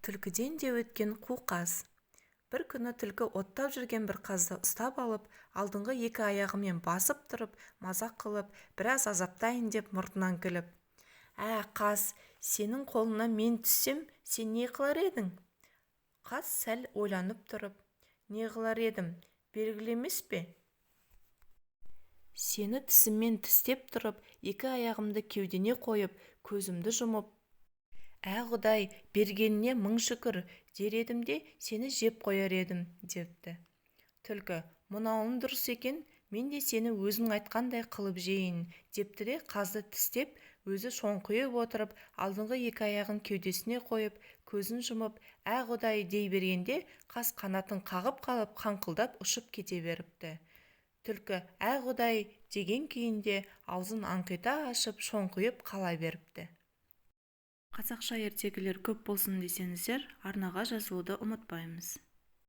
Түлкіден де өткен қу қаз. Бір күні түлкі оттап жүрген бір қазды ұстап алып, алдыңғы екі аяғымен басып тұрып, мазақ қылып, біраз азаптайын деп мұртынан күліп: "Ә, қаз, сенің қолыңа мен түссем, сен не қылар едің?" Қаз сәл ойланып тұрып: "Не қылар едім, белгілі емес пе? Сені тісіммен тістеп тұрып, екі аяғымды кеудеңе қойып, көзімді жұмып: "Ә, Құдай, бергеніңе мың шүкір!" дер едім де, сені жеп қояр едім", – депті. Түлкі: "Мынауың дұрыс екен, мен де сені өзің айтқандай қылып жейін", – депті де қазды тістеп, өзі шоңқиып отырып, алдыңғы екі аяғын кеудесіне қойып, көзін жұмып, "Ә, Құдай!" дей бергенде, қаз қанатын қағып қалып, қаңқылдап ұшып кете беріпті. Түлкі "Ә, Құдай!" деген күйінде аузын аңқита ашып, шоңқиып қала беріпті. Қазақша ертегілер көп болсын десеңіздер, арнаға жазылуды ұмытпаймыз.